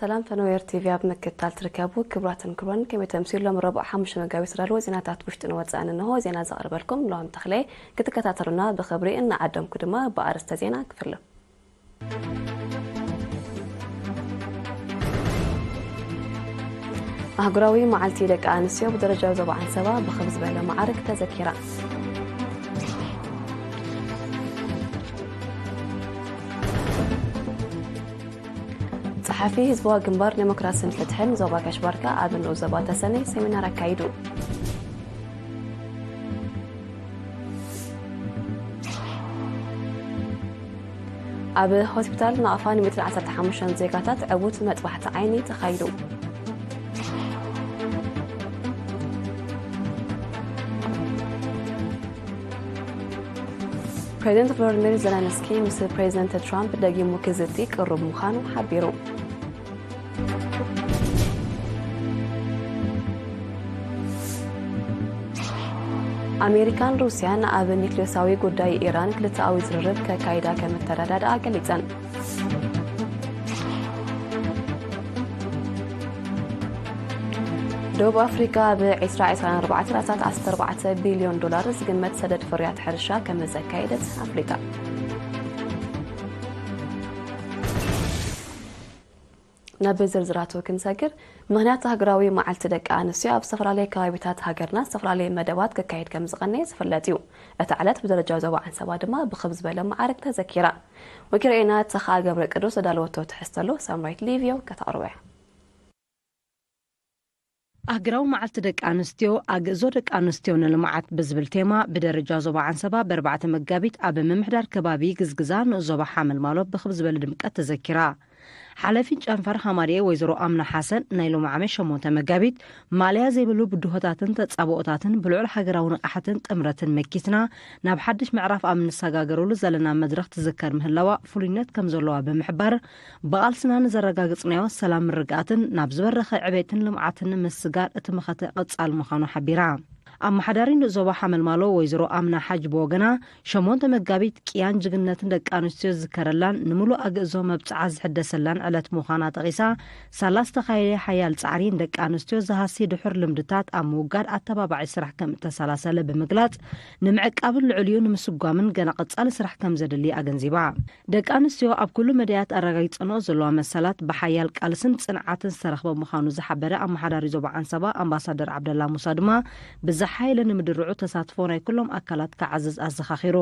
ሰላም ፈነዌር ቲቪ ኣብ ምክትታል ትርከቡ ክቡራትን ክቡራን፣ ከመይ ተምሲሉ? ሎም ረቡዕ ሓሙሽተ መጋቢት ዝዳለወ ዜናታት ውሽጥን ወጻእን እንሆ። ዜና ዘቕርበልኩም ሎም ተኽለ። ክትከታተሉና ብኽብሪ እናዓደምኩ ድማ ብኣርእስተ ዜና ክፍሎ። ኣህጉራዊ መዓልቲ ደቂ ኣንስትዮ ብደረጃ ዞባ ዓንሰባ ብኽብ ዝበለ መዓርግ ተዘኪራ። ጸሓፊ ህዝባዊ ግንባር ዴሞክራስን ፍትሕን ዞባ ጋሽ ባርካ ኣብ ንኡስ ዞባ ተሰነይ ሰሚናር ኣካይዱ። ኣብ ሆስፒታል ናቕፋ ን ሚእትን ዓሰርተ ሓሙሽተን ዜጋታት ዕዉት መጥባሕቲ ዓይኒ ተኻይዱ። ፕሬዚደንት ቮሎዲሚር ዘለንስኪ ምስ ፕሬዚደንት ትራምፕ ደጊሙ ክዝቲ ቅሩብ ምዃኑ ሓቢሩ። ኣሜሪካን ሩስያን ኣብ ኒክሌሳዊ ጉዳይ ኢራን ክልተኣዊ ዝርርብ ከካይዳ ከም እተረዳድኣ ገሊጸን። ደቡብ ኣፍሪካ ኣብ ዕስራ ዕስራን ኣርባዕተ ዳሳት ዓሰርተ ኣርባዕተ ቢልዮን ዶላር ዝግመት ሰደድ ፍርያት ሕርሻ ከም ዘካየደት ኣፍሊጣ። ናብ ዝርዝራቱ ክንሰግር፣ ምኽንያት ሃገራዊ መዓልቲ ደቂ ኣንስትዮ ኣብ ዝተፈላለየ ከባቢታት ሃገርና ዝተፈላለየ መደባት ክካየድ ከም ዝቐነየ ዝፍለጥ እዩ። እቲ ዕለት ብደረጃ ዞባ ዓንሰባ ድማ ብኽብ ዝበለ መዓርግ ተዘኪራ። ወኪረኤና ተኸኣ ገብረ ቅዱስ ዘዳለወቶ ትሕዝቶ ኣሎ፣ ሳምራይት ሊቭዮ ከተቕርቦ እያ። ኣህግራዊ መዓልቲ ደቂ ኣንስትዮ፣ ኣግእዞ ደቂ ኣንስትዮ ንልምዓት ብዝብል ቴማ ብደረጃ ዞባ ዓንሰባ ብኣርባዕተ መጋቢት ኣብ ምምሕዳር ከባቢ ግዝግዛ ንኡስ ዞባ ሓመልማሎ ብኽብ ዝበለ ድምቀት ተዘኪራ። ሓለፊ ጨንፈር ሃማርኤ ወይዘሮ ኣምና ሓሰን፣ ናይ ሎማዓመት ሸሞንተ መጋቢት ማልያ ዘይብሉ ብድሆታትን ተጻብኦታትን ብልዑል ሃገራዊ ንቕሓትን ጥምረትን መኪትና ናብ ሓድሽ ምዕራፍ ኣብ እንሰጋገረሉ ዘለና መድረኽ ትዝከር ምህላዋ ፍሉይነት ከም ዘለዋ ብምሕባር፣ ብቓልስና ንዘረጋግጽናዮ ሰላም ምርግኣትን ናብ ዝበረኸ ዕቤትን ልምዓትን ንምስጋር እቲ መኸተ ቀጻሊ ምዃኑ ሓቢራ። ኣመሓዳሪ ንኡስ ዞባ ሓመልማሎ ወይዘሮ ኣምና ሓጅ ብወገና፣ ሸሞንተ መጋቢት ቅያን ጅግንነትን ደቂ ኣንስትዮ ዝዝከረላን ንምሉእ ኣግእዞ መብጽዓ ዝሕደሰላን ዕለት ምዃና ጠቒሳ፣ ሳላ ዝተኻየደ ሓያል ጻዕሪ ንደቂ ኣንስትዮ ዝሃሲ ድሑር ልምድታት ኣብ ምውጋድ ኣተባባዒ ስራሕ ከም እተሰላሰለ ብምግላጽ፣ ንምዕቃብን ልዕሊኡ ንምስጓምን ገና ቀጻሊ ስራሕ ከም ዘድሊ ኣገንዚባ። ደቂ ኣንስትዮ ኣብ ኩሉ መዳያት ኣረጋጊጸንኦ ዘለዋ መሰላት ብሓያል ቃልስን ጽንዓትን ዝተረኽበ ምዃኑ ዝሓበረ ኣመሓዳሪ ዞባ ዓንሰባ ኣምባሳደር ዓብደላ ሙሳ ድማ፣ ብዝሓየለ ንምድርዑ ተሳትፎ ናይ ኩሎም ኣካላት ክዓዝዝ ኣዘኻኺሩ።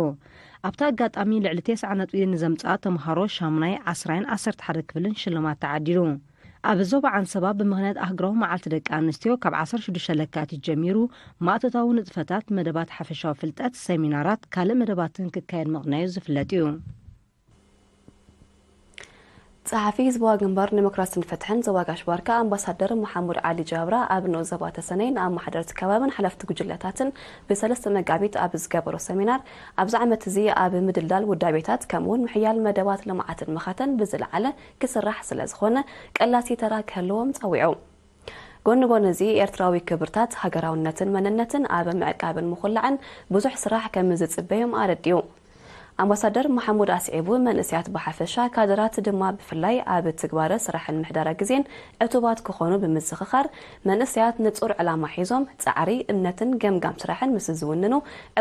ኣብቲ ኣጋጣሚ ልዕሊ ተስዓ ነጥቢ ንዘምጽኣ ተምሃሮ ሻሙናይ፣ ዓስራይን ዓሰርተ ሓደ ክፍልን ሽልማት ተዓዲሉ። ኣብ ዞባ ዓንሰባ ብምኽንያት ኣህግራዊ መዓልቲ ደቂ ኣንስትዮ ካብ ዓሰርተ ሽዱሽተ ለካቲት ጀሚሩ ማእቶታዊ ንጥፈታት፣ መደባት ሓፈሻዊ ፍልጠት፣ ሰሚናራት፣ ካልእ መደባትን ክካየድ ምቕናዩ ዝፍለጥ እዩ። ጸሓፊ ህዝባዊ ግንባር ዴሞክራስን ፍትሕን ዞባ ጋሽ ባርካ ኣምባሳደር መሓሙድ ዓሊ ጃብራ ኣብ ንኡስ ዞባ ተሰነይ ንኣመሓደርቲ ከባብን ሓለፍቲ ጉጅለታትን ብሰለስተ መጋቢት ኣብ ዝገበሮ ሰሚናር፣ ኣብዚ ዓመት እዚ ኣብ ምድልዳል ውዳቤታት ከምኡውን ምሕያል መደባት ልምዓትን መኸተን ብዝለዓለ ክስራሕ ስለ ዝኾነ ቀላሲ ተራ ክህልዎም ጸዊዑ። ጎኒ ጎኒ እዚ ኤርትራዊ ክብርታት ሃገራውነትን መንነትን ኣብ ምዕቃብን ምኹላዕን ብዙሕ ስራሕ ከም ዝጽበዮም ኣረዲኡ። ኣምባሳደር መሓሙድ ኣስዒቡ፣ መንእሰያት ብሓፈሻ ካድራት ድማ ብፍላይ ኣብ ትግባረ ስራሕን ምሕዳረ ግዜን ዕቱባት ክኾኑ ብምዝኽኻር፣ መንእሰያት ንጹር ዕላማ ሒዞም ጻዕሪ፣ እምነትን ገምጋም ስራሕን ምስ ዝውንኑ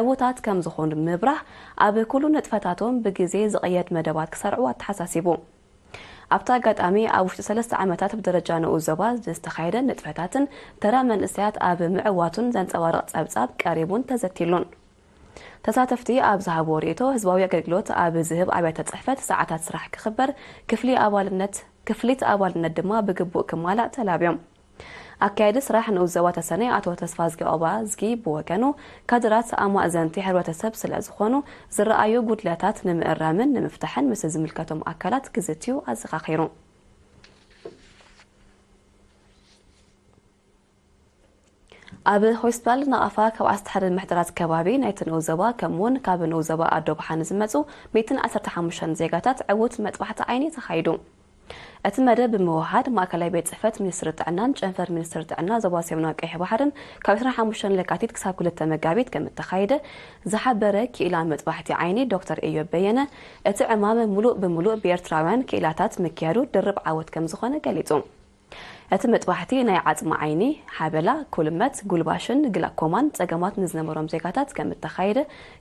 ዕዉታት ከም ዝኾኑ ብምብራህ፣ ኣብ ኩሉ ንጥፈታቶም ብግዜ ዝቕየድ መደባት ክሰርዑ ኣተሓሳሲቡ። ኣብቲ ኣጋጣሚ ኣብ ውሽጢ ሰለስተ ዓመታት ብደረጃ ንኡስ ዞባ ዝተኻየደ ንጥፈታትን ተራ መንእሰያት ኣብ ምዕዋቱን ዘንጸባርቕ ጸብጻብ ቀሪቡን ተዘቲሉን። ተሳተፍቲ ኣብ ዝሃብዎ ርእይቶ፣ ህዝባዊ ኣገልግሎት ኣብ ዝህብ ኣብያተ ጽሕፈት ሰዓታት ስራሕ ክኽበር፣ ክፍሊ ኣባልነት ክፍሊት ኣባልነት ድማ ብግቡእ ክማላእ ተላብዮም። ኣካያዲ ስራሕ ንኡስ ዞባ ተሰነይ ኣቶ ተስፋዝጊ ኦባዝጊ ብወገኑ፣ ካድራት ኣማእዘንቲ ሕብረተሰብ ስለ ዝኾኑ፣ ዝረኣዩ ጉድለታት ንምእራምን ንምፍታሕን ምስ ዝምልከቶም ኣካላት ክዝትዩ ኣዘኻኺሩ። ኣብ ሆስፒታል ናቕፋ ካብ ዓሰርተ ሓደ ምሕደራት ከባቢ ናይቲ ንኡስ ዞባ ከምኡውን ካብ ንኡስ ዞባ ኣዶ ብሓን ዝመጹ ሚእትን ዓሰርተ ሓሙሽተን ዜጋታት ዕዉት መጥባሕቲ ዓይኒ ተኻይዱ። እቲ መደብ ብምውሃድ ማእከላይ ቤት ጽሕፈት ሚኒስትሪ ጥዕናን ጨንፈር ሚኒስትሪ ጥዕና ዞባ ሰሜናዊ ቀይሕ ባሕርን ካብ ዕስራን ሓሙሽተን ለካቲት ክሳብ ክልተ መጋቢት ከም እተኻየደ ዝሓበረ ክኢላ መጥባሕቲ ዓይኒ ዶክተር እዮብ በየነ፣ እቲ ዕማም ምሉእ ብምሉእ ብኤርትራውያን ክኢላታት ምክያዱ ድርብ ዓወት ከም ዝኾነ ገሊጹ። እቲ መጥባሕቲ ናይ ዓጽሚ ዓይኒ፣ ሓበላ፣ ኩልመት፣ ጉልባሽን ግላኮማን ጸገማት ንዝነበሮም ዜጋታት ከም እተኻየደ፣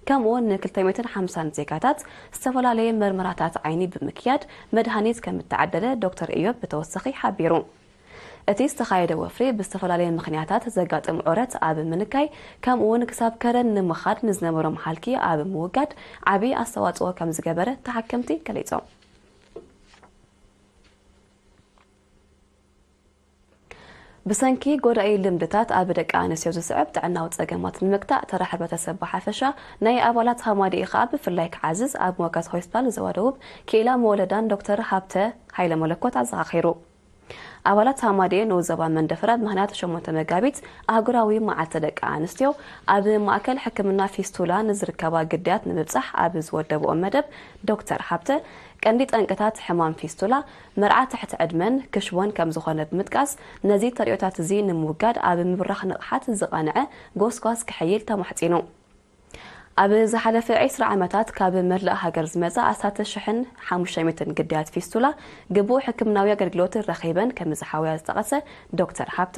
ከምኡውን ን ክልተ ሚእትን ሓምሳን ዜጋታት ዝተፈላለየ መርመራታት ዓይኒ ብምክያድ መድሃኒት ከም እተዓደለ ዶክተር እዮብ ብተወሳኺ ሓቢሩ። እቲ ዝተኻየደ ወፍሪ ብዝተፈላለየ ምኽንያታት ዘጋጥም ዑረት ኣብ ምንካይ፣ ከምኡውን ክሳብ ከረን ንምኻድ ንዝነበሮም ሃልኪ ኣብ ምውጋድ ዓቢ ኣስተዋጽኦ ከም ዝገበረ ተሓከምቲ ገሊጾም። ብሰንኪ ጎዳኢ ልምድታት ኣብ ደቂ ኣንስትዮ ዝስዕብ ጥዕናዊ ጸገማት ንምግታእ፣ ተራ ሕብረተሰብ ብሓፈሻ፣ ናይ ኣባላት ሃማደኤ ከኣ ብፍላይ ክዓዝዝ ኣብ መወከሲ ሆስፒታል ዞባ ደቡብ ክኢላ መወለዳን ዶክተር ሃብተ ሃይለ መለኮት ኣዘኻኺሩ። ኣባላት ሃማደኤ ንኡስ ዞባ መንደፈራ ብምኽንያት ሸሞንተ መጋቢት ኣህጉራዊ መዓልቲ ደቂ ኣንስትዮ ኣብ ማእከል ሕክምና ፊስቱላ ንዝርከባ ግዳያት ንምብጻሕ ኣብ ዝወደብኦ መደብ ዶክተር ሃብተ፣ ቀንዲ ጠንቅታት ሕማም ፊስቱላ መርዓ ትሕቲ ዕድመን ክሽቦን ከም ዝኾነ ብምጥቃስ፣ ነዚ ተርእዮታት እዚ ንምውጋድ ኣብ ምብራኽ ንቕሓት ዝቐንዐ ጎስጓስ ክሕይል ተማሕጺኑ። ኣብ ዝሓለፈ ዕስራ ዓመታት ካብ መላእ ሃገር ዝመጻ ኣስታት ሽሕን ሓሙሽተ ሚእትን ግዳያት ፊስቱላ ግቡእ ሕክምናዊ ኣገልግሎት ረኺበን ከም ዝሓውያ ዝጠቐሰ ዶክተር ሃብተ፣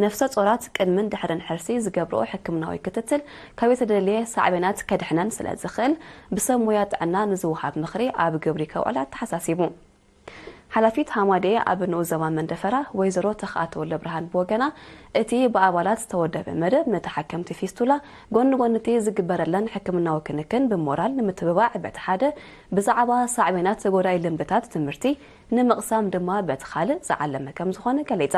ነፍሰ ጾራት ቅድምን ድሕርን ሕርሲ ዝገብርኦ ሕክምናዊ ክትትል ካብ የተደልየ ሳዕቤናት ከድሕነን ስለ ዝኽእል፣ ብሰብ ሞያ ጥዕና ንዝወሃብ ምኽሪ ኣብ ግብሪ ከውዕል ኣተሓሳሲቡ። ሓላፊት ሃማደኤ ኣብ ንኡስ ዞባ መንደፈራ ወይዘሮ ተኽኣ ተወልደብርሃን ብወገና፣ እቲ ብኣባላት ዝተወደበ መደብ ንተሓከምቲ ፊስቱላ ጎኒ ጎኒ እቲ ዝግበረለን ሕክምናዊ ክንክን ብሞራል ንምትብባዕ በቲ ሓደ፣ ብዛዕባ ሳዕቤናት ጎዳኢ ልምድታት ትምህርቲ ንምቕሳም ድማ በቲ ካልእ ዝዓለመ ከም ዝኾነ ገሊጻ።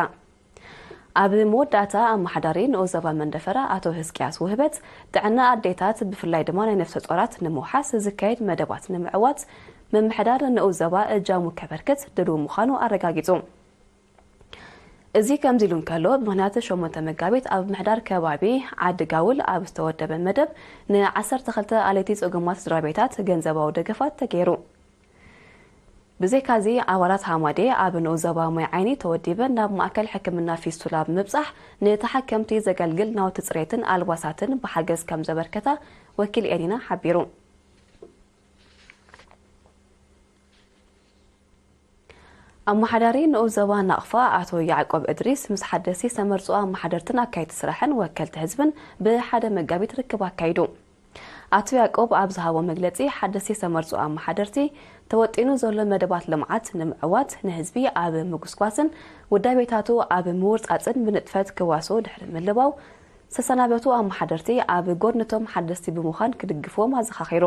ኣብ መወዳእታ ኣመሓዳሪ ንኡስ ዞባ መንደፈራ ኣቶ ህዝቅያስ ውህበት፣ ጥዕና ኣዴታት ብፍላይ ድማ ናይ ነፍሰ ጾራት ንምውሓስ ዝካየድ መደባት ንምዕዋት ምምሕዳር ንኡስ ዞባ እጃሙ ከበርክት ድሉው ምዃኑ ኣረጋጊጹ። እዚ ከምዚ ኢሉ እንከሎ፣ ብምኽንያት ሸሞንተ መጋቢት ኣብ ምምሕዳር ከባቢ ዓዲ ጋውል ኣብ ዝተወደበ መደብ ን ዓሰርተ ክልተ ኣለይቲ ጽጉማት ስድራ ቤታት ገንዘባዊ ደገፋት ተገይሩ። ብዘይካዚ፣ ኣባላት ሃማዴ ኣብ ንኡስ ዞባ ማይ ዓይኒ ተወዲበን ናብ ማእከል ሕክምና ፊስቱላ ብምብጻሕ፣ ንተሓከምቲ ዘገልግል ናውቲ ጽሬትን ኣልባሳትን ብሓገዝ ከም ዘበርከታ ወኪል ኤሪና ሓቢሩ። ኣመሓዳሪ ንኡስ ዞባ ናቕፋ ኣቶ ያዕቆብ እድሪስ ምስ ሓደስቲ ዝተመርጹ ኣመሓደርትን ኣካየድቲ ስራሕን ወከልቲ ህዝብን ብሓደ መጋቢት ርክብ ኣካይዱ። ኣቶ ያዕቆብ ኣብ ዝሃቦ መግለጺ፣ ሓደስቲ ዝተመርጹ ኣመሓደርቲ ተወጢኑ ዘሎ መደባት ልምዓት ንምዕዋት ንህዝቢ ኣብ ምጉስጓስን ውዳቤታቱ ኣብ ምውርጻጽን ብንጥፈት ክዋስኡ ድሕሪ ምልባው፣ ዝተሰናበቱ ኣመሓደርቲ ኣብ ጎድንቶም ሓደስቲ ብምዃን ክድግፍዎም ኣዘኻኺሩ።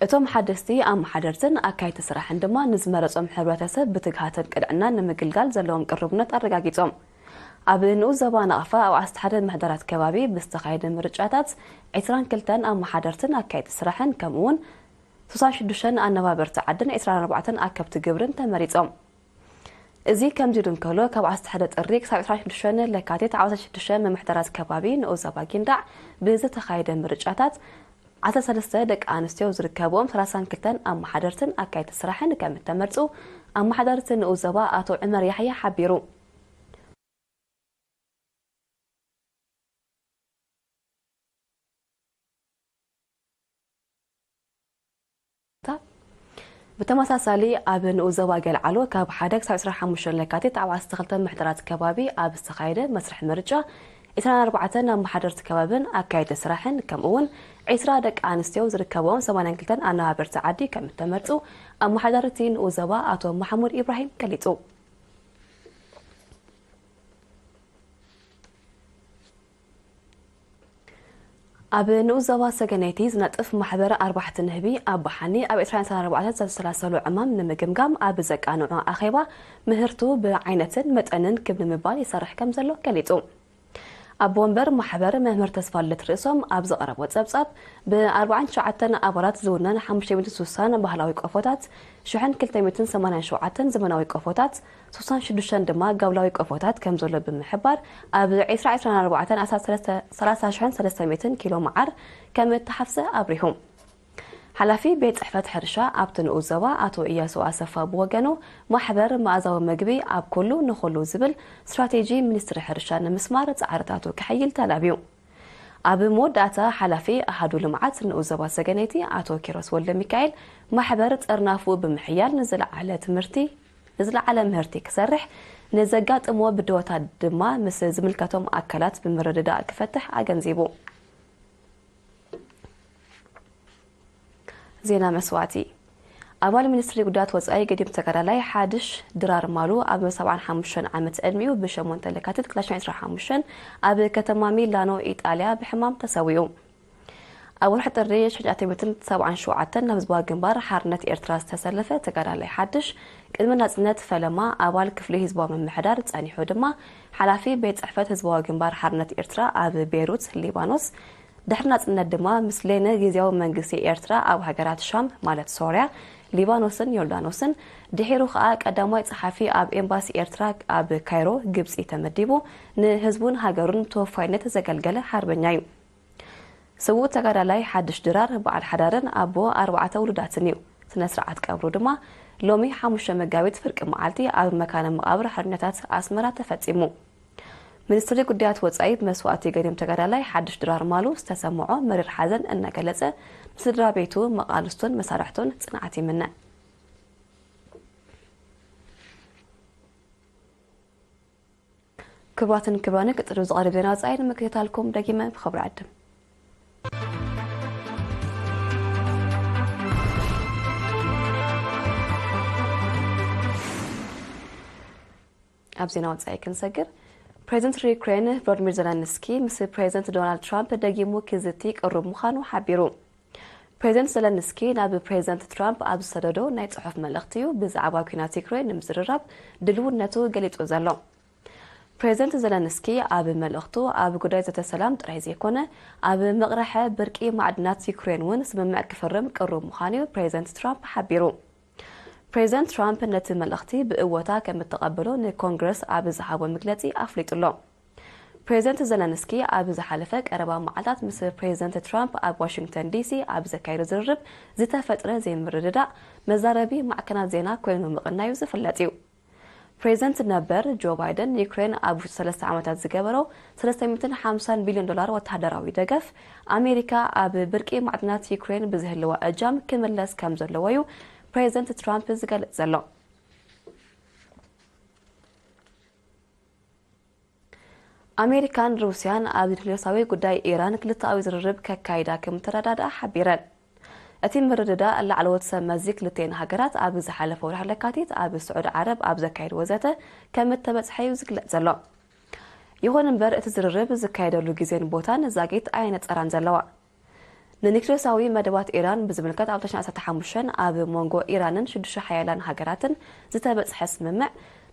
እቶም ሓደስቲ ኣመሓደርትን ኣካየድቲ ስራሕን ድማ ንዝመረጾም ሕብረተሰብ ብትግሃትን ቅንዕናን ንምግልጋል ዘለዎም ቅሩብነት ኣረጋጊጾም። ኣብ ንኡስ ዞባ ናቕፋ ኣብ ዓሰርተ ሓደ ምሕደራት ከባቢ ብዝተኻየደ ምርጫታት ዕስራን ክልተን ኣመሓደርትን ኣካየድቲ ስራሕን ከምኡውን ስሳን ሽዱሽተን ኣነባበርቲ ዓድን ዕስራን ኣርባዕተን ኣከብቲ ግብርን ተመሪጾም። እዚ ከምዚ ኢሉ እንከሎ፣ ካብ ዓሰርተ ሓደ ጥሪ ክሳብ ዕስራን ሽዱሽተን ለካቲት ዓሰርተ ሽዱሽተ ምምሕዳራት ከባቢ ንኡስ ዞባ ጊንዳዕ ብዝተኻየደ ምርጫታት ዓሰርተ ሰለስተ ደቂ ኣንስትዮ ዝርከብዎም ሰላሳን ክልተን ኣመሓደርትን ኣካየድቲ ስራሕን ከም እተመርጹ ኣመሓዳሪ እቲ ንኡስ ዞባ ኣቶ ዑመር ያሕያ ሓቢሩ። ብተመሳሳሊ፣ ኣብ ንኡስ ዞባ ገልዓሎ ካብ ሓደ ክሳብ ዕስራን ሓሙሽተን ለካቲት ኣብ ዓሰርተ ክልተ ምሕደራት ከባቢ ኣብ ዝተኻየደ መስርሕ ምርጫ፣ ዕስራን ኣርባዕተን ኣመሓደርቲ ከባብን ኣካየድቲ ስራሕን ከምኡውን ዕስራ ደቂ ኣንስትዮ ዝርከብዎም ሰማንያን ክልተን ኣነባበርቲ ዓዲ ከም እተመርጹ ኣመሓዳሪ እቲ ንኡስ ዞባ ኣቶ ማሕሙድ ኢብራሂም ገሊጹ። ኣብ ንኡስ ዞባ ሰገነይቲ ዝነጥፍ ማሕበር ኣርባሕቲ ንህቢ ኣባሓኒ ኣብ ዕስራን ዕስራን ኣርባዕተን ዝተሰላሰሉ ዕማም ንምግምጋም ኣብ ዘቃንዖ ኣኼባ ምህርቱ ብዓይነትን መጠንን ክብ ንምባል ይሰርሕ ከም ዘሎ ገሊጹ። ኣቦ ወንበር ማሕበር መምህር ተስፋልደት ርእሶም ኣብ ዘቕረቦ ጸብጻብ፣ ብ ኣርባዓን ትሽዓተን ኣባላት ዝውነን ሓሙሽተ ሚእትን ስሳን ባህላዊ ቆፎታት፣ ሽሕን ክልተ ሚእትን ሰማንያን ሸውዓተን ዘመናዊ ቆፎታት፣ ስሳን ሽዱሽተን ድማ ጋብላዊ ቆፎታት ከም ዘሎ ብምሕባር፣ ኣብ ዕስራ ዕስራን ኣርባዕተን ኣስታት ሰለስተ፣ ሰላሳ ሽሕን ሰለስተ ሚእትን ኪሎ መዓር ከም እተሓፍሰ ኣብሪሁ። ሓላፊ ቤት ጽሕፈት ሕርሻ ኣብቲ ንኡስ ዞባ ኣቶ እያሱ ኣሰፋ ብወገኑ፣ ማሕበር መኣዛዊ መግቢ ኣብ ኩሉ ንኹሉ ዝብል ስትራቴጂ ሚኒስትሪ ሕርሻ ንምስማር ጻዕርታቱ ክሕይል ተላብዩ። ኣብ መወዳእታ፣ ሓላፊ ኣሃዱ ልምዓት ንኡስ ዞባ ሰገነይቲ ኣቶ ኪሮስ ወልደ ሚካኤል፣ ማሕበር ጥርናፉ ብምሕያል ንዝለዓለ ትምህርቲ ንዝለዓለ ምህርቲ ክሰርሕ፣ ንዘጋጥሞ ብድሆታት ድማ ምስ ዝምልከቶም ኣካላት ብምርድዳእ ክፈትሕ ኣገንዚቡ። ዜና መስዋእቲ። ኣባል ሚኒስትሪ ጉዳያት ወጻኢ ገዲም ተጋዳላይ ሓድሽ ድራር ማሉ ኣብ ሰብዓን ሓሙሽተን ዓመት ዕድሚኡ ብ8 ለካቲት ክልተ ሺሕ ዕስራን ሓሙሽተን ኣብ ከተማ ሚላኖ ኢጣልያ ብሕማም ተሰዊኡ። ኣብ ወርሒ ጥሪ ሺሕ ትሽዓተ ሚእትን ሰብዓን ሸውዓተን ናብ ህዝባዊ ግንባር ሓርነት ኤርትራ ዝተሰለፈ ተጋዳላይ ሓድሽ፣ ቅድሚ ናጽነት ፈለማ ኣባል ክፍሊ ህዝባዊ ምምሕዳር ጸኒሑ ድማ ሓላፊ ቤት ጽሕፈት ህዝባዊ ግንባር ሓርነት ኤርትራ ኣብ ቤይሩት ሊባኖስ፣ ድሕሪ ናጽነት ድማ ምስ ሌነ ግዝያዊ መንግስቲ ኤርትራ ኣብ ሃገራት ሻም ማለት ሶርያ፣ ሊባኖስን ዮርዳኖስን፣ ድሒሩ ከኣ ቀዳማይ ጸሓፊ ኣብ ኤምባሲ ኤርትራ ኣብ ካይሮ ግብጺ ተመዲቡ ንህዝቡን ሃገሩን ተወፋይነት ዘገልገለ ሓርበኛ እዩ። ስዉእ ተጋዳላይ ሓድሽ ድራር በዓል ሓዳርን ኣቦ ኣርባዕተ ውሉዳትን እዩ። ስነ ስርዓት ቀብሩ ድማ ሎሚ ሓሙሽተ መጋቢት ፍርቂ መዓልቲ ኣብ መካነ መቓብር ሓርበኛታት ኣስመራ ተፈጺሙ። ሚኒስትሪ ጉዳያት ወጻኢ ብመስዋእቲ ገዲም ተጋዳላይ ሓድሽ ድራር ማሉ ዝተሰምዖ መሪር ሓዘን እናገለጸ፣ ንስድራ ቤቱ፣ መቓልስቱን መሳርሕቱን ጽንዓት ይምነ። ክቡራትን ክቡራንን፣ ቀጺሉ ዝቐርብ ዜና ወጻኢ ንምክትታልኩም ደጊመ ብኽብሪ ዕድም። ኣብ ዜና ወጻኢ ክንሰግር፣ ፕሬዚደንት ዩክሬን ቮሎዲሚር ዘለንስኪ ምስ ፕሬዚደንት ዶናልድ ትራምፕ ደጊሙ ክዝቲ ቅሩብ ምዃኑ ሓቢሩ። ፕሬዚደንት ዘለንስኪ ናብ ፕሬዚደንት ትራምፕ ኣብ ዝሰደዶ ናይ ጽሑፍ መልእኽቲ እዩ ብዛዕባ ኲናት ዩክሬን ንምዝርራብ ድልውነቱ ገሊጹ ዘሎ። ፕሬዚደንት ዘለንስኪ ኣብ መልእኽቱ፣ ኣብ ጉዳይ ዘተ ሰላም ጥራይ ዘይኮነ፣ ኣብ ምቕርሐ ብርቂ ማዕድናት ዩክሬን እውን ስምምዕ ክፍርም ቅሩብ ምዃኑ እዩ ፕሬዚደንት ትራምፕ ሓቢሩ። ፕሬዚደንት ትራምፕ ነቲ መልእኽቲ ብእወታ ከም እተቐበሎ ንኮንግረስ ኣብ ዝሃቦ መግለጺ ኣፍሊጡ ኣሎ። ፕሬዚደንት ዘለንስኪ ኣብ ዝሓለፈ ቀረባ መዓልታት ምስ ፕሬዚደንት ትራምፕ ኣብ ዋሽንግተን ዲሲ ኣብ ዘካየዶ ዝርርብ ዝተፈጥረ ዘይምርድዳእ መዛረቢ ማዕከናት ዜና ኮይኑ ምቕናዩ ዝፍለጥ እዩ። ፕሬዚደንት ነበር ጆ ባይደን፣ ዩክሬን ኣብ ውሽጢ ሰለስተ ዓመታት ዝገበሮ ሰለስተ ሚእትን ሓምሳን ቢልዮን ዶላር ወተሃደራዊ ደገፍ፣ ኣሜሪካ ኣብ ብርቂ ማዕድናት ዩክሬን ብዝህልዋ እጃም ክምለስ ከም ዘለዎ እዩ ፕሬዚደንት ትራምፕ ዝገልጽ ዘሎ። ኣሜሪካን ሩስያን ኣብ ኒውክሌሳዊ ጉዳይ ኢራን ክልተኣዊ ዝርርብ ከካይዳ ከም እተረዳድኣ ሓቢረን። እቲ ምርድዳእ ላዕለዎት ሰብ መዚ ክልቲኤን ሃገራት ኣብ ዝሓለፈ ወርሒ ለካቲት ኣብ ስዑዲ ዓረብ ኣብ ዘካየድዎ ዘተ ከም እተበጽሐ እዩ ዝግለጽ ዘሎ። ይኹን እምበር፣ እቲ ዝርርብ ዝካየደሉ ግዜን ቦታን ዛጊት ኣየነጸራን ዘለዋ። ንኒክሌሳዊ መደባት ኢራን ብዝምልከት ኣብ ክልተ ሽሕን ዓሰርተ ሓሙሽተን ኣብ መንጎ ኢራንን ሽዱሽተ ሓያላን ሃገራትን ዝተበጽሐ ስምምዕ፣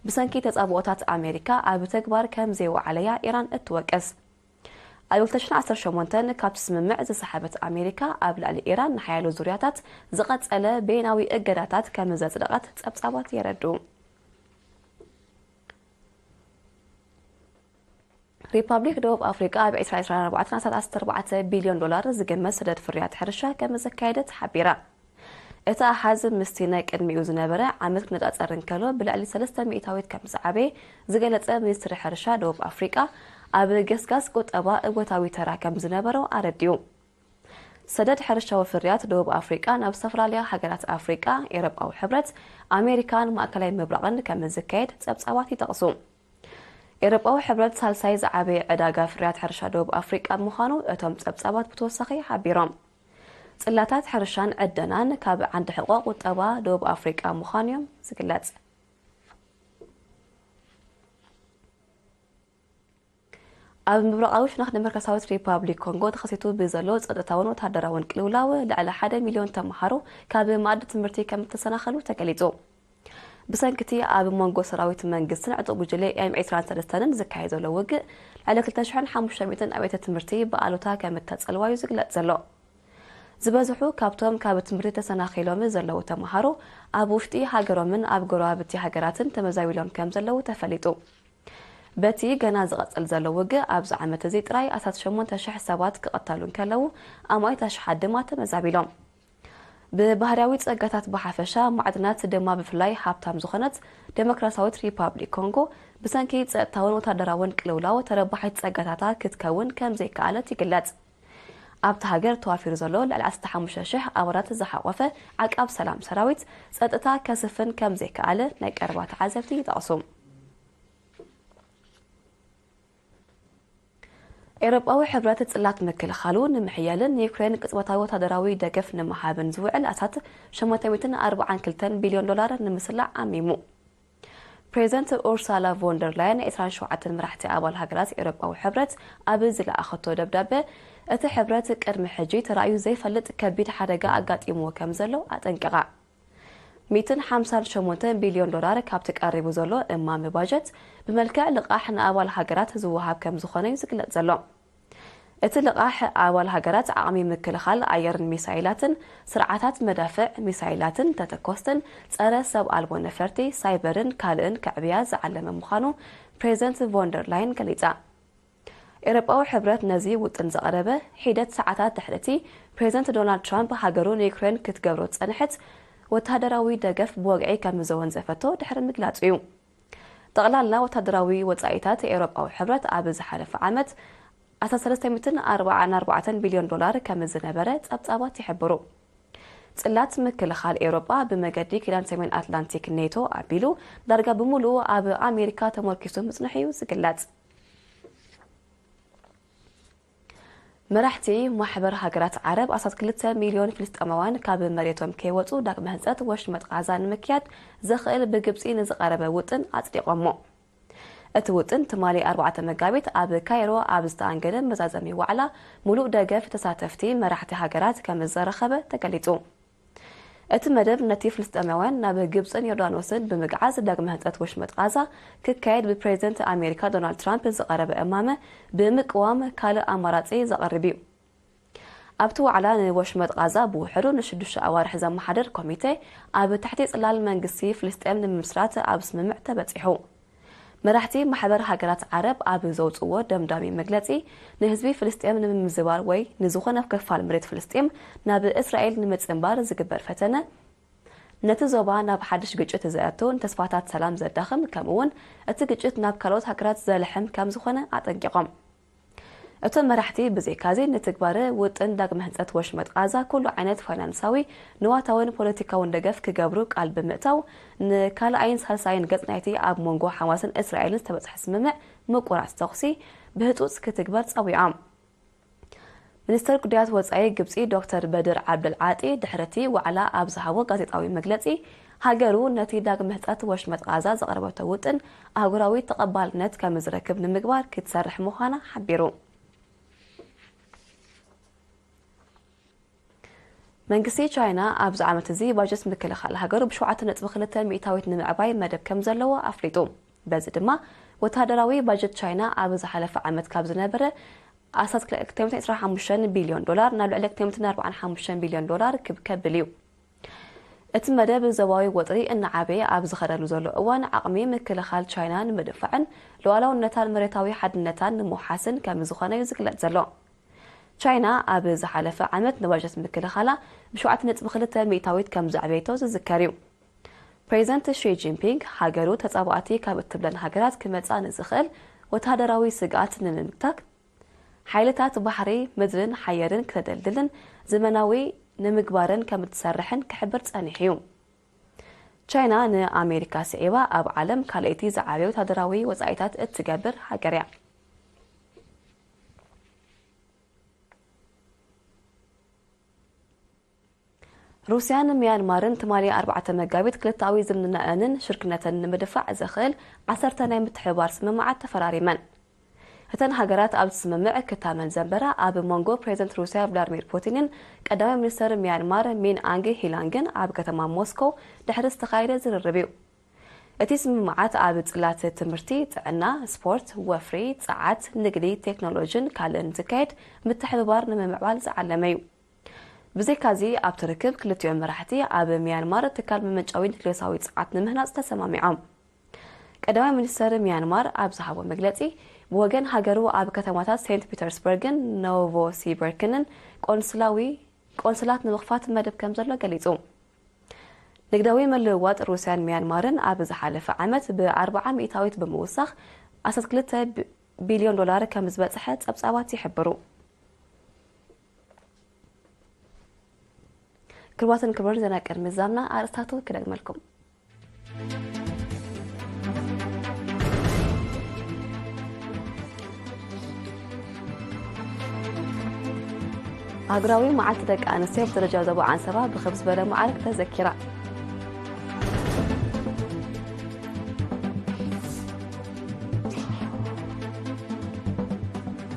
ብሰንኪ ተጻብኦታት ኣሜሪካ ኣብ ተግባር ከም ዘይወዓለያ ኢራን እትወቅስ። ኣብ ክልተ ሽሕን ዓሰርተ ሸሞንተን ካብቲ ስምምዕ ዝሰሓበት ኣሜሪካ፣ ኣብ ልዕሊ ኢራን ንሓያሎ ዙርያታት ዝቐጸለ በይናዊ እገዳታት ከም ዘጽደቐት ጸብጻባት የረድኡ። ሪፓብሊክ ደቡብ ኣፍሪቃ ኣብ ዕስራ ዕስራን ኣርባዕተን ኣስታት ኣርባዕተ ቢልዮን ዶላር ዝግመት ሰደድ ፍርያት ሕርሻ ከም ዘካየደት ሓቢራ። እቲ ኣሃዝ ምስቲ ናይ ቅድሚኡ ዝነበረ ዓመት ክነጻጸር እንከሎ ብልዕሊ ሰለስተ ሚእታዊት ከም ዝዓበየ ዝገለጸ ሚኒስትሪ ሕርሻ ደቡብ ኣፍሪቃ፣ ኣብ ገስጋስ ቁጠባ እወታዊ ተራ ከም ዝነበሮ ኣረዲኡ። ሰደድ ሕርሻዊ ፍርያት ደቡብ ኣፍሪቃ ናብ ዝተፈላለያ ሃገራት ኣፍሪቃ፣ ኤውሮጳዊ ሕብረት፣ ኣሜሪካን ማእከላይ ምብራቕን ከም ዝካየድ ጸብጻባት ይጠቕሱ። ኤውሮጳዊ ሕብረት ሳልሳይ ዝዓበየ ዕዳጋ ፍርያት ሕርሻ ደቡብ ኣፍሪቃ ምዃኑ እቶም ጸብጻባት ብተወሳኺ ሓቢሮም። ጽላታት ሕርሻን ዕደናን ካብ ዓንዲ ሕቖ ቁጠባ ደቡብ ኣፍሪቃ ምዃኑ እዮም ዝግለጽ። ኣብ ምብራቓዊ ሸነኽ ዲሞክራሲያዊት ሪፓብሊክ ኮንጎ ተኸሲቱ ብዘሎ ጸጥታውን ወተሃደራውን ቅልውላው ልዕሊ ሓደ ሚልዮን ተመሃሮ ካብ መኣዲ ትምህርቲ ከም እተሰናኸሉ ተገሊጹ። ብሰንኪ እቲ ኣብ መንጎ ሰራዊት መንግስትን ዕጡቕ ጉጅለ ኤም ዕስራን ሰለስተን ዝካየድ ዘሎ ውግእ፣ ልዕሊ ክልተ ሽሕን ሓሙሽተ ሚእትን ኣብያተ ትምህርቲ ብኣሉታ ከም እተጸልዋ እዩ ዝግለጽ ዘሎ። ዝበዝሑ ካብቶም ካብ ትምህርቲ ተሰናኺሎም ዘለዉ ተመሃሮ፣ ኣብ ውሽጢ ሃገሮምን ኣብ ጎረባብቲ ሃገራትን ተመዛቢሎም ከም ዘለዉ ተፈሊጡ። በቲ ገና ዝቐጽል ዘሎ ውግእ፣ ኣብዚ ዓመት እዚ ጥራይ ኣስታት ሸሞንተ ሽሕ ሰባት ክቕተሉ እንከለዉ፣ ኣማኢት ኣሽሓት ድማ ተመዛቢሎም። ብባህርያዊ ጸጋታት ብሓፈሻ፣ ማዕድናት ድማ ብፍላይ ሃብታም ዝኾነት ዴሞክራሲያዊት ሪፓብሊክ ኮንጎ፣ ብሰንኪ ጸጥታውን ወታደራውን ቅልውላው ተረባሒት ጸጋታታ ክትከውን ከም ዘይከኣለት ይግለጽ። ኣብቲ ሃገር ተዋፊሩ ዘሎ ልዕሊ ዓሰርተ ሓሙሽተ ሽሕ ኣባላት ዝሓቖፈ ዓቃብ ሰላም ሰራዊት፣ ጸጥታ ከስፍን ከም ዘይከኣለ ናይ ቀረባ ተዓዘብቲ ይጠቕሱ። ኤውሮጳዊ ሕብረት ጽላት ምክልኻሉ ንምሕያልን ንዩክሬን ቅጽበታዊ ወታደራዊ ደገፍ ንምሃብን ዝውዕል ኣስታት ሸሞንተ ሚእትን ኣርባዓን ክልተን ቢልዮን ዶላር ንምስላዕ ዓሚሙ። ፕሬዚደንት ኡርሳላ ቮንደር ላየን ዒስራን ሸውዓተን መራሕቲ ኣባል ሃገራት ኤውሮጳዊ ሕብረት ኣብ ዝለኣኸቶ ደብዳበ፣ እቲ ሕብረት ቅድሚ ሕጂ ተራእዩ ዘይፈልጥ ከቢድ ሓደጋ ኣጋጢምዎ ከም ዘሎ ኣጠንቂቓ። ሚእትን ሓምሳን ሸሞንተን ቢልዮን ዶላር ካብቲ ቀሪቡ ዘሎ እማመ ባጀት ብመልክዕ ልቓሕ ንኣባል ሃገራት ዝወሃብ ከም ዝኾነ እዩ ዝግለጽ ዘሎ። እቲ ልቓሕ ኣባል ሃገራት ዓቕሚ ምክልኻል ኣየርን ሚሳይላትን፣ ስርዓታት መዳፍዕ፣ ሚሳይላትን ተተኮስትን፣ ጸረ ሰብ ኣልቦ ነፈርቲ፣ ሳይበርን ካልእን ከዕብያ ዝዓለመ ምዃኑ ፕሬዚደንት ቮንደር ላይን ገሊጻ። ኤውሮጳዊ ሕብረት ነዚ ውጥን ዘቕረበ ሒደት ሰዓታት ድሕሪ እቲ ፕሬዚደንት ዶናልድ ትራምፕ ሃገሩ ንዩክሬን ክትገብሮ ዝጸንሐት ወተሃደራዊ ደገፍ ብወግዒ ከም ዘወንዘፈቶ ድሕሪ ምግላጹ እዩ። ጠቕላላ ወተሃደራዊ ወጻኢታት ኤውሮጳዊ ሕብረት ኣብ ዝሓለፈ ዓመት ኣስታት ሰለስተ ሚእትን ኣርባዓን ኣርባዕተን ቢልዮን ዶላር ከም ዝነበረ ጸብጻባት ይሕብሩ። ጽላት ምክልኻል ኤውሮጳ ብመገዲ ኪዳን ሰሜን ኣትላንቲክ ኔቶ ኣቢሉ ዳርጋ ብምሉኡ ኣብ ኣሜሪካ ተመርኪሱ ምጽንሑ እዩ ዝግለጽ። መራሕቲ ማሕበር ሃገራት ዓረብ ኣስታት ክልተ ሚልዮን ፍልስጤማውያን ካብ መሬቶም ከይወጹ ዳግመ ህንጸት ወሽመጥ ቓዛ ንምክያድ ዘኽእል ብግብጺ ንዝቐረበ ውጥን ኣጽዲቖሞ። እቲ ውጥን ትማሊ ኣርባዕተ መጋቢት ኣብ ካይሮ ኣብ ዝተኣንገደ መዛዘሚ ዋዕላ ምሉእ ደገፍ ተሳተፍቲ መራሕቲ ሃገራት ከም ዘረኸበ ተገሊጹ። እቲ መደብ ነቲ ፍልስጤማውያን ናብ ግብጽን ዮርዳኖስን ብምግዓዝ ዳግመ ህንጸት ወሽመጥ ቓዛ ክካየድ ብፕሬዚደንት ኣሜሪካ ዶናልድ ትራምፕ ዝቐረበ እማመ ብምቅዋም ካልእ ኣማራጺ ዘቕርብ እዩ። ኣብቲ ዋዕላ ንወሽመጥ ቓዛ ብውሕዱ ንሽዱሽተ ኣዋርሕ ዘመሓድር ኮሚቴ ኣብ ትሕቲ ጽላል መንግስቲ ፍልስጤም ንምምስራት ኣብ ስምምዕ ተበጺሑ። መራሕቲ ማሕበር ሃገራት ዓረብ ኣብ ዘውጽዎ ደምዳሚ መግለጺ፣ ንህዝቢ ፍልስጤም ንምምዝባል ወይ ንዝኾነ ክፋል መሬት ፍልስጤም ናብ እስራኤል ንምጽንባር ዝግበር ፈተነ፣ ነቲ ዞባ ናብ ሓድሽ ግጭት ዘእቱ፣ ንተስፋታት ሰላም ዘዳኽም፣ ከምኡ'ውን እቲ ግጭት ናብ ካልኦት ሃገራት ዘልሕም ከም ዝኾነ ኣጠንቂቖም። እቶም መራሕቲ ብዘይካዚ ንትግባረ ውጥን ዳግመ ህንጸት ወሽመጥ ቓዛ ኩሉ ዓይነት ፋይናንሳዊ፣ ንዋታውን ፖለቲካውን ደገፍ ክገብሩ ቃል ብምእታው፣ ንካልኣይን ሳልሳይን ገጽ ናይቲ ኣብ መንጎ ሓማስን እስራኤልን ዝተበጽሐ ስምምዕ ምቁራጽ ተኹሲ ብህጹጽ ክትግበር ጸዊዖም። ሚኒስተር ጉዳያት ወጻኢ ግብጺ ዶክተር በድር ዓብደል ዓጢ ድሕሪ እቲ ዋዕላ ኣብ ዝሃቦ ጋዜጣዊ መግለጺ፣ ሃገሩ ነቲ ዳግመ ህንጸት ወሽመጥ ቓዛ ዘቕረበቶ ውጥን ኣህጉራዊ ተቐባልነት ከም ዝረክብ ንምግባር ክትሰርሕ ምዃና ሓቢሩ። መንግስቲ ቻይና ኣብዚ ዓመት እዚ ባጀት ምክልኻል ሃገሩ ብሸውዓተ ነጥቢ ክልተ ሚእታዊት ንምዕባይ መደብ ከም ዘለዎ ኣፍሊጡ። በዚ ድማ ወተሃደራዊ ባጀት ቻይና ኣብ ዝሓለፈ ዓመት ካብ ዝነበረ ኣስታት ክልተ ሚእትን ዕስራን ሓሙሽተን ቢልዮን ዶላር ናብ ልዕሊ ክልተ ሚእትን ኣርባዓን ሓሙሽተን ቢልዮን ዶላር ክብ ከብል እዩ። እቲ መደብ ዞባዊ ወጥሪ እናዓበየ ኣብ ዝኸደሉ ዘሎ እዋን፣ ዓቕሚ ምክልኻል ቻይና ንምድንፋዕን ሉዓላውነታን መሬታዊ ሓድነታን ንምውሓስን ከም ዝኾነ እዩ ዝግለጽ ዘሎ። ቻይና ኣብ ዝሓለፈ ዓመት ንባጀት ምክልኻላ ብሸውዓተ ነጥቢ ክልተ ሚእታዊት ከም ዘዕበየቶ ዝዝከር እዩ። ፕሬዚደንት ሺ ጂንፒንግ፣ ሃገሩ ተጻባእቲ ካብ እትብለን ሃገራት ክመጻ ንዝኽእል ወተሃደራዊ ስግኣት ንምምካት፣ ሓይልታት ባሕሪ፣ ምድርን ሓየርን ክተደልድልን ዘመናዊ ንምግባርን ከም እትሰርሕን ክሕብር ጸኒሑ እዩ። ቻይና ንኣሜሪካ ስዒባ ኣብ ዓለም ካልኣይቲ ዝዓበየ ወተሃደራዊ ወጻኢታት እትገብር ሃገር እያ። ሩስያን ሚያንማርን ትማሊ ኣርባዕተ መጋቢት ክልተኣዊ ዝምድናኣንን ሽርክነተን ንምድፋዕ ዘኽእል ዓሰርተ ናይ ምትሕብባር ስምምዓት ተፈራሪመን። እተን ሃገራት ኣብቲ ስምምዕ ክታመን ዘንበራ፣ ኣብ መንጎ ፕሬዚደንት ሩስያ ቭላድሚር ፑቲንን ቀዳማይ ሚኒስተር ሚያንማር ሚን ኣንግ ሂላንግን ኣብ ከተማ ሞስኮ ድሕሪ ዝተኻየደ ዝርርብ እዩ። እቲ ስምምዓት ኣብ ጽላት ትምህርቲ፣ ጥዕና፣ ስፖርት፣ ወፍሪ፣ ጸዓት፣ ንግዲ፣ ቴክኖሎጂን ካልእን ዝካየድ ምትሕብባር ንምምዕባል ዝዓለመ እዩ። ብዘይካዚ፣ ኣብቲ ርክብ ክልቲኦም መራሕቲ ኣብ ሚያንማር ትካል መመንጨዊ ኒክሌሳዊ ጸዓት ንምህናጽ ተሰማሚዖም። ቀዳማይ ሚኒስተር ሚያንማር ኣብ ዝሃቦ መግለጺ፣ ብወገን ሃገሩ ኣብ ከተማታት ሴንት ፒተርስበርግን ኖቮሲቢርክንን ቆንስላዊ ቆንስላት ንምኽፋት መደብ ከም ዘሎ ገሊጹ። ንግዳዊ ምልውዋጥ ሩስያን ሚያንማርን ኣብ ዝሓለፈ ዓመት ብ ኣርብዓ ሚእታዊት ብምውሳኽ ዓሰርተ ክልተ ቢልዮን ዶላር ከም ዝበጽሐ ጸብጻባት ይሕብሩ። ክቡራትን ክቡራን፣ ዜና ቅድሚ ዛምና ኣርእስታቱ ክደግመልኩም። ሃገራዊ መዓልቲ ደቂ ኣንስትዮ ብደረጃ ዞባ ዓንሰባ ብኽብ ዝበለ መዓርግ ተዘኪራ።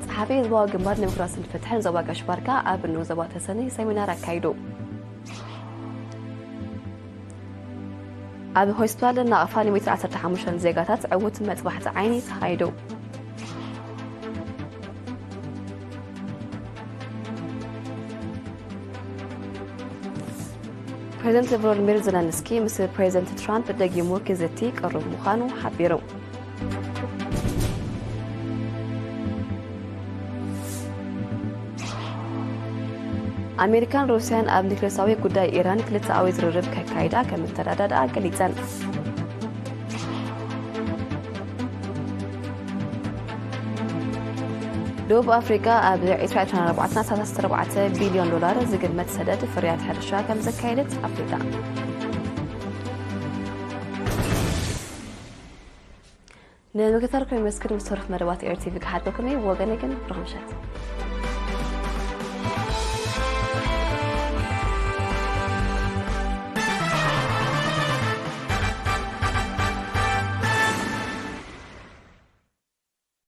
ጸሓፊ ህዝባዊ ግንባር ዴሞክራስን ፍትሕን ዞባ ጋሽ ባርካ ኣብ ንኡስ ዞባ ተሰነይ ሰሚናር ኣካይዱ። ኣብ ሆስፒታል ናቕፋ ንሚእቲ ዓሰርተ ሓሙሽተ ዜጋታት ዕዉት መጥባሕቲ ዓይኒ ተኻይዱ። ፕሬዚደንት ቮሎዲሚር ዘለንስኪ ምስ ፕሬዚደንት ትራምፕ ደጊሙ ክዝቲ ቅሩብ ምዃኑ ሓቢሩ። ኣሜሪካን ሩስያን ኣብ ኒክሌሳዊ ጉዳይ ኢራን ክልተኣዊ ዝርርብ ከካይዳ ከም እተረዳድኣ ገሊጸን። ደቡብ ኣፍሪቃ ኣብ ዕስራ ዕስራን ኣርባዕተን ሰላሳ ኣርባዕተ ቢልዮን ዶላር ዝግመት ሰደድ ፍርያት ሕርሻ ከም ዘካየደት ኣፍሊጣ። ንምክትታልኩም የመስግን። ምስ ተረፉ መደባት ኤር ቲቪ ክሓልፈኩም እዩ። ወገነ ግን ብሩኽ ምሸት።